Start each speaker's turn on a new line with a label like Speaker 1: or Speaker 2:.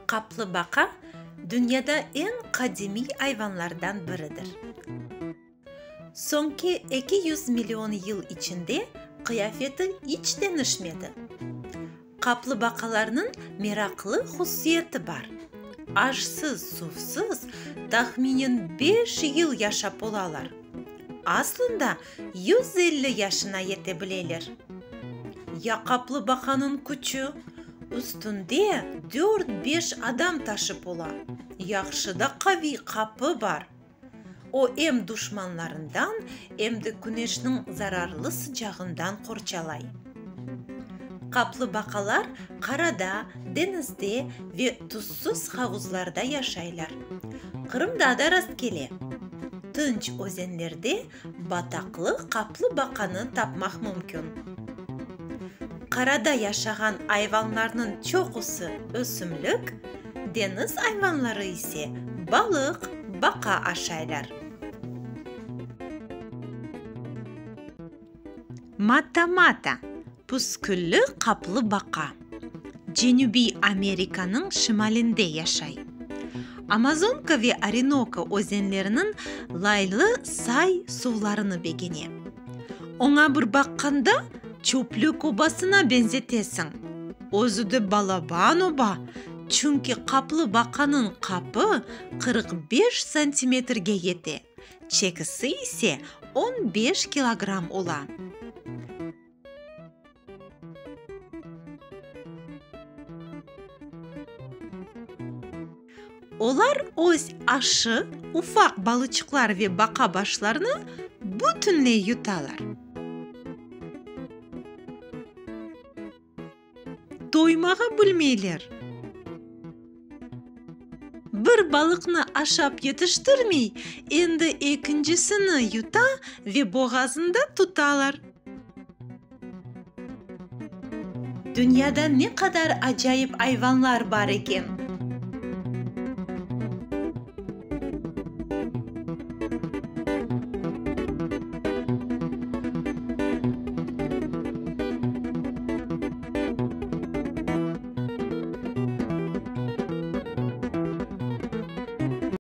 Speaker 1: Qaplıbaqa, dünyada eñ qadimiy ayvanlardan biridir. Soñki 200 million yıl içinde qıyafeti iç deñişmedi. Qaplıbaqalarnıñ meraqlı hususiyeti bar, aşsız-suvsız tahminen beş yıl yaşap olalar, aslında 150 yaşına yete bileler. Ya qaplıbaqanıñ küçü? Üstünde dört-beş adam taşıp ola, yahşı da qaviy qapı bar. O em duşmanlarından, em de küneşniñ zararlı sıcağından qorçalay. Qaplıbaqalar qarada, deñizde ve tuzsuz havuzlarda yaşaylar. Qırımda da rastkele. Tınç özenlerde bataqlı qaplıbaqanı tapmaq mümkün. Qarada yaşağan ayvanlarnıñ çoqusı ösümlik, deñiz ayvanları ise balıq, baqa aşaylar. Mata-mata, püskülli qaplı baqa. Cenübiy Amerikanıñ şimalinde yaşay. Amazonka ve Orinoka özenleriniñ laylı say suvlarını begene. Oña bir baqqanda, çöplük obasına beñzetesiñ. Özü de balaban oba, çünki qaplı baqanıñ qapı 45 santimetrge yete, çekisi ise 15 kilogramm ola. Olar öz aşı, ufaq balıçıqlar ve baqa başlarını bütünley yutalar. Toymağa bilmeyler. Bir balıqnı aşap yetiştirmey, endi ekincisini yuta ve boğazında tutalar. Dünyada ne qadar acayip ayvanlar bar eken!